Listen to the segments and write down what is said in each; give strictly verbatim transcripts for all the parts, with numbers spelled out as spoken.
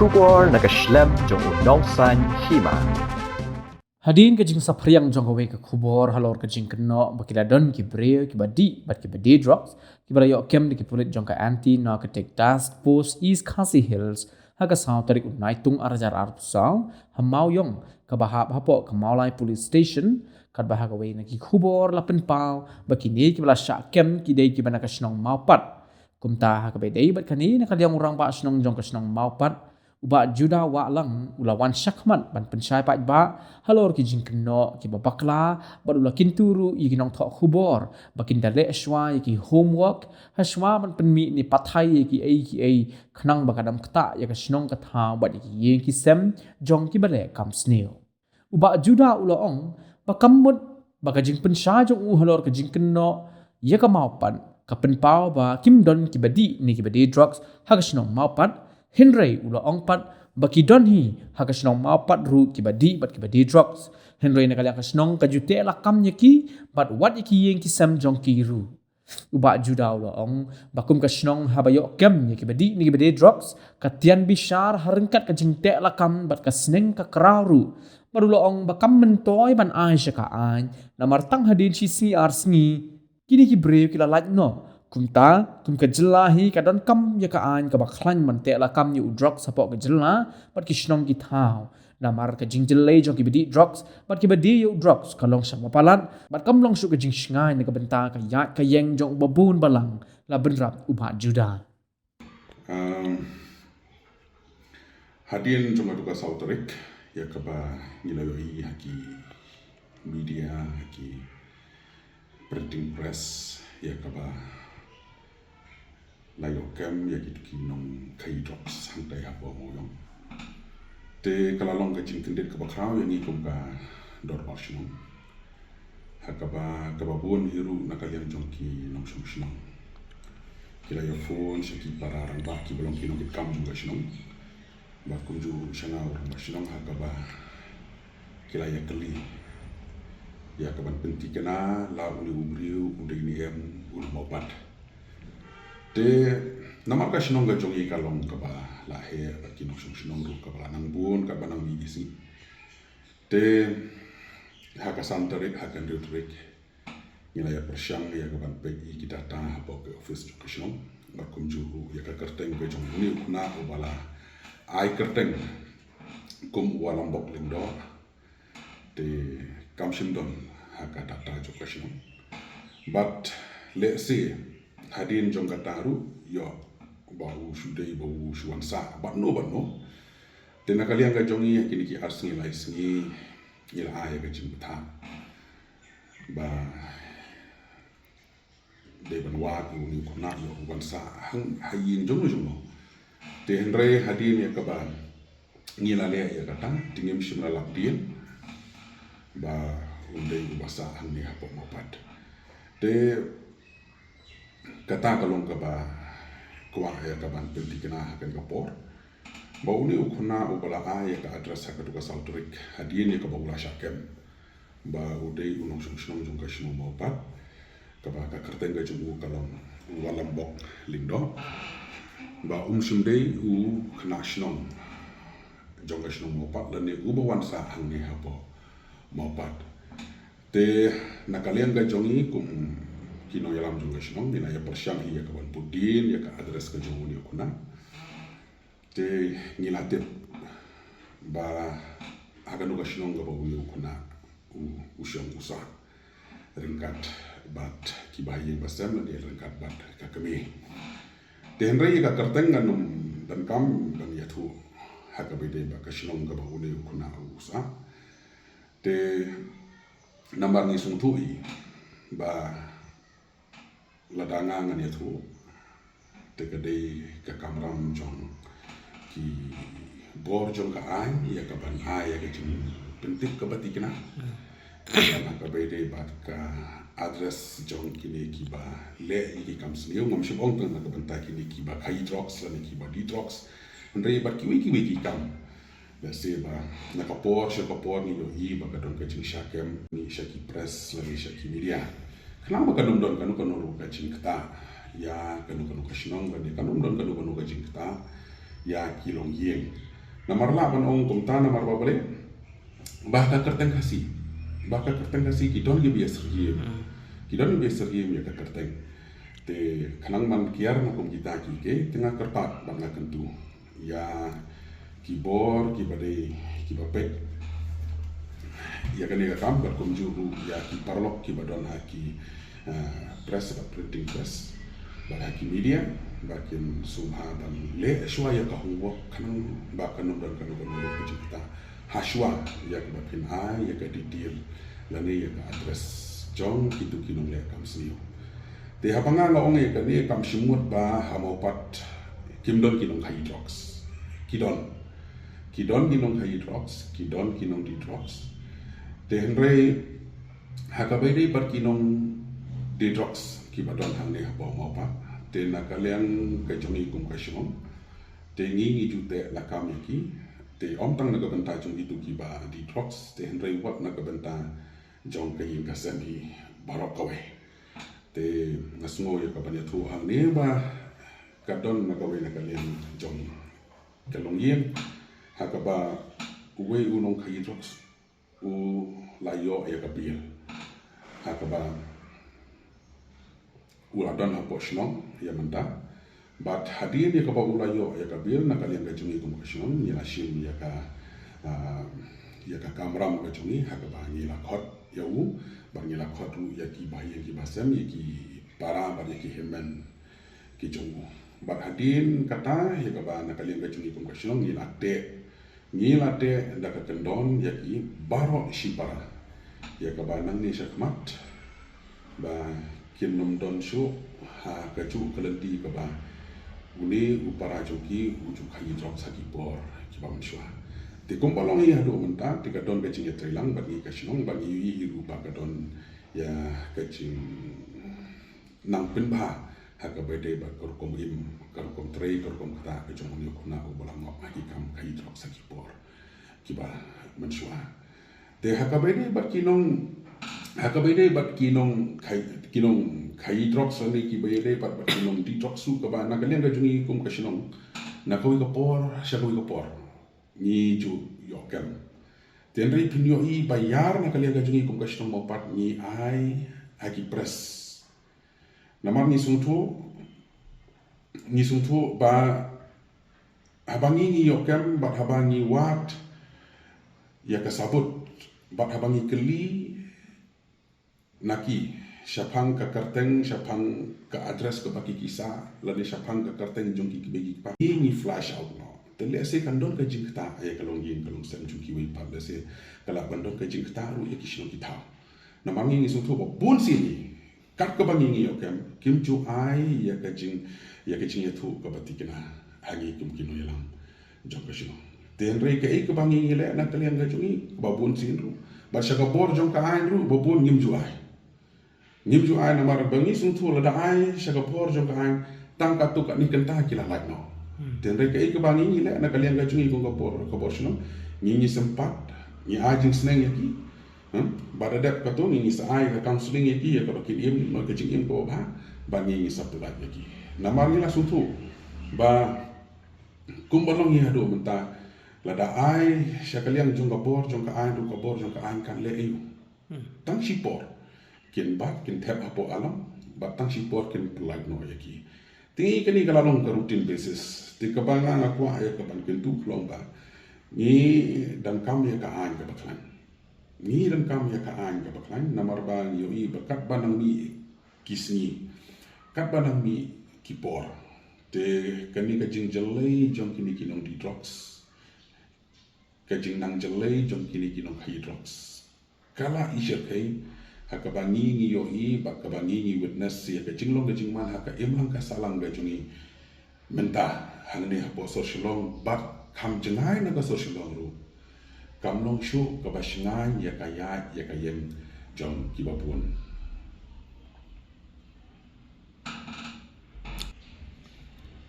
Khubor na ka shlem jong u nongsaiñ hima. Hadien ka jingsaphriang jong kawei ka khubor halor ka jingkynnoh ba ki la don ki briew kiba dih bad kiba die drugs, kiba la ïoh kem da ki pulit jong ka Anti Narcotic Task Force East Khasi Hills ha ka saw tarik u Naitung ar hajar arphew saw ha Mawïong, kaba hap hapoh ka Mawlai Police Station. Katba ha kawei na ki khubor la pynpaw ba kine kiba la shah kem ki dei kiba na ka shnong Mawpat. Kumta ha kaba ïadei bad kane, na ka liang u rangbah shnong jong ka shnong Mawpat, u Bah Judah Wahlang, u la wan shakhmat ban pynshai paidbah halor ki jingkynnoh kiba bakla, bad u la kyntu ruh ïa ki nongthoh khubor ba kin da leh shwa ïa ki homework hashwa ban pynmih ne pathai ïa kiei kiei, khnang ba kan ym ktah ïa ka shnong ka thaw bad ïa ki ïing ki sem jong kiba leh kam sniew. U Bah Judah u la ong ba kam mut ba ka jingpynshai jong u halor ka jingkynnoh ïa ka Mawpat ka pynpaw ba kim don kiba dih ne kiba die drugs ha ka shnong Mawpat, hynrei u la ong pat ba ki don hi ha ka shnong Mawpat ruh kiba dih bad kiba die drugs. Hynrei na ka liang ka shnong ka ju teh lakam ïa ki bad wat ïa ki ïing ki sem jong ki ruh. U Bah Judah u la ong ba kum ka shnong, haba ïoh kem ïa kiba dih ne kiba die drugs, ka tian bishar ha ryngkat ka jingteh lakam bad ka sneng ka kraw ruh. Bad u la ong ba kam myntoi ban ai sha ka aiñ, namar tang hadien shi sngi ar sngi kine ki briew ki la lait noh. Kumta kum ka jylla hi ka donkam ïa ka aiñ kaba khlaiñ ban teh lakam ïa u drugs hapoh ka jylla bad ki shnong ki thaw. Namar ka jingjyllei jong kiba dih drugs bad kiba die ïa u drugs ka long sha ba palat, bad kam long shuh ka jingshngaiñ na ka bynta ka ïaid ka ïeng jong u babun balang, la bynrap u Bah Judah. Um, hadien jong ka tu ka saw tarik, ïa kaba ngi la ïohi ha ki media, ha ki printing press, ïa kaba la ïoh kem ïa kitu ki nongkhaïi drugs hangtai hapoh Mawïong. Te ka la long ka jingkyndit kaba khraw ïa ngi kum ka dorbar shnong. Ha kaba, kaba bun hi ruh na ka liang jong ki nongshong shnong ki la ïa phone sha ki para rangbah kiba long ki nongkitkam jong ka shnong. Bad kumjuh sha nga u rangbah shnong ha kaba ki la ïa kylli ïa kaban pynthikna la une u briew u dei ne em u na Mawpat. Te namar ka shnong ka jong ngi ka long kaba la heh bad ki nongshong shnong ruh kaba la nang bun kaba nang mih ki sngi. Te ha ka san tarik, ha ka hynriew tarik, ngi la ïa pyrshang ïa kaban peit ïa ki data hapoh ka office jong ka shnong. Bad kumjuh ruh ïa ka kyrteng ka jong une u khynnah uba la ai kyrteng kum u Walambok Lyngdoh. Te kam shym don ha ka data jong ka shnong. Bad lehse hadien jong kata ruh ïoh ba u shu dei ba u shu wan sah bad no bad no. Te na ka liang ka jong ngi ha kine ki ar sngi lai sngi ngi la ai ïa ka jingbatai ba dei ban wad ïa une u khynnah ïoh u wan sah ha ïing jong no jong no. Te hynrei hadien ïa kaba ngi la leh ïa kata te ngim shym la lap dien ba un dei uba sah hangne hapoh Mawpat. Te kata ka long kaba kwah ïa kaban pynthikna ha kane ka por ba une u khynnah uba la ai ïa ka address ha katu ka saw tarik hadien ïa kaba u la shah kem ba u dei u nongshong shnong jong ka shnong Mawpat, kaba ka kyrteng ka jong u ka long u Walambok Lyngdoh, ba um shym dei u khynnah shnong jong ka shnong Mawpat lane uba wan sah hangne hapoh Mawpat. Te na ka liang ka jong ngi kum ki nongïalam jong ka shnong ngi la ïa pyrshang hi ïa kaban put dien ïa ka address ka jong une u khynnah. Te ngi la tip ba ha kano ka shnong kaba une u khynnah u, u shong u sah ryngkat bad kiba ha ïing ba sem lane ryngkat bad ka kmie. Te hynrei ka kyrteng ngan ym donkam ban ïathuh ha kaba ïadei bad ka shnong kaba une u khynnah u sah. Te namar ngi sngewthuh hi ba lada nga ngan ïathuh te ka dei ka kamram jong ki bor jong ka aiñ ïa kaban ai ïa ka jingpyntip kaba thikna. Ïa kaba ïadei bad ka address jong kine kiba leh ïa ki kam sniew, ngam shym ong tang na ka bynta kine kiba khaïi drugs lane kiba die drugs, hynrei bad kiwei kiwei ki kam. Lehse ba na ka por sha ka por ngi ïohi ba ka don ka jingshah kem, ngi sha ki press lane sha ki media, khnang ba kan ym don kano kano ruh ka jingktah ïa kano kano ka shnong lane kan ym don kano kano ka jingktah ïa ki longïing. Namar lah ban ong kumta namar ba balei, ba ka kyrteng Khasi, ba ka kyrteng Khasi ki don kiba ïa syriem, ki don kiba ïa syriem ïa ka kyrteng. Te khnang ban kiar na kum kita ki, te nga kyrpad bad nga kyntu ïa ki bor kiba dei kiba peit ïa kane ka kam, bad kumjuh ruh ïa ki paralok kiba don ha ki, ah, press bad printing press bad ha ki media, ba kin sngewbha ban leh shuwa ïa ka homework khnang ba kan ym don kano kano ka jingkata ha shuwa ïa kaba phin ai ïa ka detail lane ïa ka address jong kito ki nongleh kam sniew. Te haba nga la ong ïa kane kam shym mut ba ha Mawpat kim don ki nongkhaïi drugs. Ki don. Ki don ki nongkhaïi drugs, ki don ki nongdie drugs. Te hynrei ha kaba ïadei bad ki nongdie drugs kiba don hangne hapoh Mawpat, te na ka liang ka jong ngi kum ka shnong, te ngi ngi ju teh lakam ïa ki. Te ym tang na ka bynta jong kito kiba die drugs, te hynrei wat na ka bynta jong ka ïing ka sem hi baroh kawei. Te nga sngew ïa ka ban ïathuh hangne ba ka don na kawei na ka liang jong ka longïing ha kaba uwei u nongkhaïi drugs u la ïoh ïa ka bail ha kaba u la don hapoh shnong ïa mynta. Bad hadien ïa kaba u la ïoh ïa ka bail, na ka liang ka jong ngi kum ka shnong ngi la shim ïa ka, ah, ïa ka kamram ka jong ngi ha kaba ngi la khot ïa u bad ngi la khot ruh ïa ki bahaïing ki bahasem, ïa ki para bad ïa ki hynmen ki jong u. Bad hadien kata ïa kaba na ka liang ka jong ngi kum ka shnong ngi la teh, ngi la teh da ka kyndon ïa ki baroh shipara ïa kaba nangne shakhmat ba kin ym don shuh ha kajuh ka lynti kaba une u para jong ki u ju khaïi drugs ha ki por kiba mynshuwa. Te kumba long hi haduh mynta te ka don ka jingïatreilang bad ngi ka shnong bad ngi ïohi hi ruh ba ka don ïa ka jing nang pynbha ha kaba ïadei bad ka rukom im, ka rukom trei, ka rukom ktah ka jong u nongïoh khynnah uba la ngop ha ki kam khaïi drugs ha ki por kiba mynshuwa. Te ha kaba ïadei bad ki nong, ha kaba ïadei bad ki nongkhaïi, ki nongkhaïi drugs ne kiba ïadei bad, bad ki nongdie drugs ruh kaba na ka liang ka jong ngi kum ka shnong, na kawei ka por sha kawei ka por ngi ju ïoh kem. Te hynrei phin ïohi ba ïar na ka liang ka jong ngi kum ka shnong Mawpat ngi ai ha ki press. Namar ngi sngewthuh, ngi sngewthuh ba haba ngi ngi ïoh kem bad haba ngi wad ïa ka sabut bad haba ngi kylli na ki shaphang ka kyrteng, shaphang ka address kaba ki ki sah lane shaphang ka kyrteng jong ki kmie ki kpa, ngi ngi flush out noh. Te lehse kan don ka jingktah ïa ka longïing ka longsem jong kiwei pat, lehse ka lah ban don ka jingktah ruh ïa ki shnong ki thaw. Namar ngi ngi sngewthuh ba bun sien ngi kat kaba ngi ngi ïoh kem kim ju ai ïa ka jing, ïa ka jingïathuh kaba thikna ha ngi kum ki nongïalam jong ka shnong. Te hynrei kaei kaba ngi ngi leh na ka liang ka jong ngi ba bun sien ruh bad sha ka bor jong ka aiñ ruh ba bun ngim ju ai. Ngim ju ai namar ba ngi sngewthuh lada ai sha ka bor jong ka aiñ tang katto katne kynta ki la lait noh. Te hynrei kaei kaba ngi ngi leh na ka liang ka jong ngi kum ka bor, ka bor shnong, ngi ngi sympat, ngi ai jingsneng ïa ki. Hmm? Ba da dep kato ngi ngi sa ai ka counselling ïa ki ïa ka ruh kin im noh ka jingim kaba bha, ba ngi ngi sa pyllait ïa ki. Namar ngi la sngewthuh ba kumba long hi haduh mynta lada ai sha ka liang jong ka bor jong ka aiñ ruh ka bor jong ka aiñ kan leh aïu. Tang shipor kin bat kin thep hapoh alam bad tang shipor kin pyllait noh ïa ki. Te ngi kane ka la long ka routine basis. Te kaba nga nga kwah ïa ka ban kyntu ka long ba ngi donkam ïa ka aiñ kaba khlaiñ. Ngi donkam ïa ka aiñ kaba khlaiñ namar ba ngi ïohi ba katba nang mih ki sngi, katba nang mih ki por, te kane ka jingjyllei jong kine ki nongdie drugs, ka jingnang jyllei jong kine ki nongkhaïi drugs ka la i shyrkhei ha kaba ngi ngi ïohi bad kaba ngi ngi witness ïa ka jinglong ka jingman ha ka imlang ka sahlang ka jong ngi mynta hangne hapoh sor Shillong bad kham jngai na ka sor Shillong ruh. Kam long shuh kaba shngaiñ ïa ka ïaid ïa ka ïeng jong kiba bun.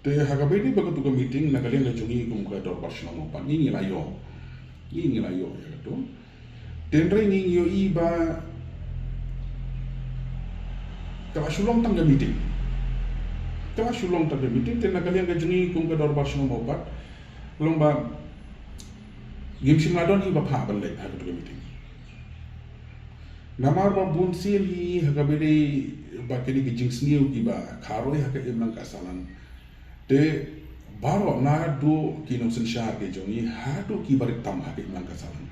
Te ha kaba ïadei bad kato ka meeting na ka liang ka jong ngi kum ka dorbar shnong Mawpat ngi ngi la ïoh, ngi ngi la ïoh ïa kato. Te hynrei ngi ngi ïohi ba ka la shu long tang ka meeting, ka la shu long tang ka meeting. Te na ka liang ka jong ngi kum ka dorbar shnong Mawpat long ba Ngim shym la don hi ba phah ban leit ha katu ka meeting. Namar ba bun sien hi ha kaba ïadei bad kine ki jingsniew kiba kharoi ha ka imlang ka sahlang. Te baroh naduh ki nongsynshar ki jong ngi haduh kiba rit tam ha ka imlang ka sahlang,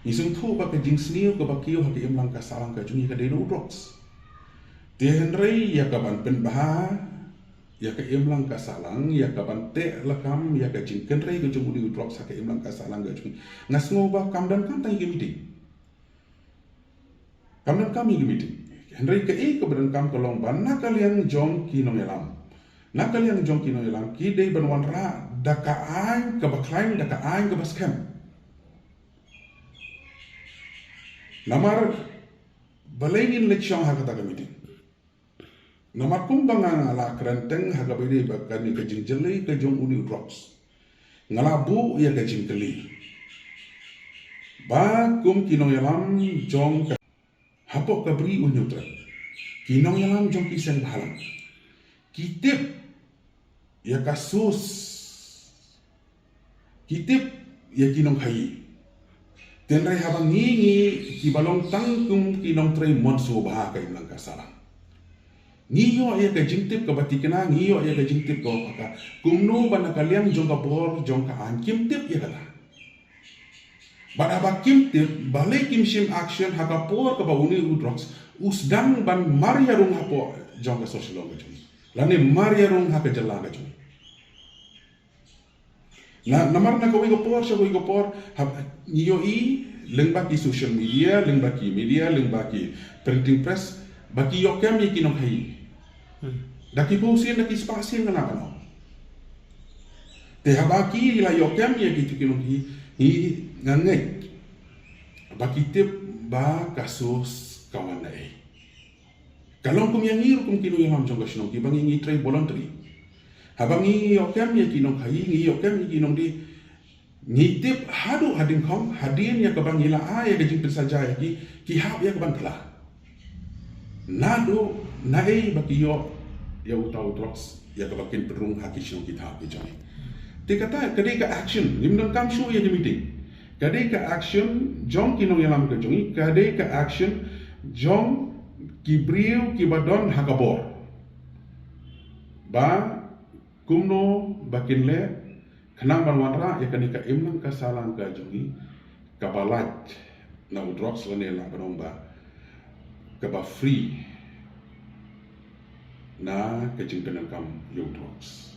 ngi sngewthuh ba ka jingsniew kaba kiew ha ka imlang ka sahlang ka jong ngi ka dei na u drugs. Te hynrei ïa kaban pynbha ïa ka imlang ka sahlang, ïa kaban teh lakam ïa ka jingkynrei ka jong une u drugs ha ka imlang ka sahlang ka jong ngi, nga sngew ba kam donkam tang ïa ka meeting. Kam donkam ïa ka meeting. Hynrei kaei kaba donkam ka long ba na ka liang jong ki nongïalam, na ka liang jong ki nongïalam, ki dei ban wanrah da ka aiñ kaba khlaiñ, da ka aiñ kaba skhem. Namar balei ngin leit shong ha kata ka meeting? Namar kumba nga la kren teng ha kaba ïadei bad kane ka jingjyllei ka jong une u drugs, nga la buh ïa ka jingkylli ba kum ki nongïalam jong ka, hapoh ka Bri u Hynñiewtrep, ki nongïalam jong ki seng bhalang, ki tip ïa ka source, ki tip ïa ki nongkhaïi. Te hynrei haba ngi, ngi kiba long tang kum ki nongtrei mon sngewbha ha ka imlang ka sahlang, ngi ïoh ïa ka jingtip kaba thikna, ngi ïoh ïa ka jingtip kaba paka. Kumno ba na ka liang jong ka bor jong ka aiñ kim tip ïa kata? Bad haba kim tip, balei kim shim action ha ka por kaba une u drugs u sdang ban mar ïarung hapoh jong ka sohshillong ka jong ngi, lane mar ïarung ha ka jylla ka jong ngi? Na, namar na kawei ka por sha kawei ka por, hap, ngi ïohi lyngba ki social media, lyngba ki media, lyngba ki printing press, ba ki ïoh kem ïa ki nongkhaïi. Hmm. Da ki phew sien, da ki spah sien, nga lah ban ong. Te haba ki la ïoh kem ïa ki, ki nongkhaïi, ngi, nga ngeit ba ki tip ba ka source ka wan naei. Ka long kum ïa ngi ruh kum ki nongïalam jong ka shnong kiba ngi, ngi trei voluntary. Haba ngi ïoh kem ïa ki nongkhaïi, ngi ïoh kem ïa ki nongdie, ngi tip haduh ha dyngkhong, hadien ïa kaba ngi la ai ïa ka jingpynsaja ïa ki, ki hap ïa kaban kylla. Naduh naei ba ki ïoh ïa uta u drugs ïa kaba kin pynrung ha ki shnong ki thaw ki jong ngi? Te kata ka dei ka action, ngim donkam shuh ïa ka meeting. Ka dei ka action jong ki nongïalam ka jong ngi, ka dei ka action jong ki briew kiba don ha ka bor, ba kumno ba kin leh khnang ban wanrah ïa kane ka imlang ka sahlang ka jong ngi kaba lait na u drugs, lane lah ban ong ba kaba free na ka jingpyndonkam ïa u drugs.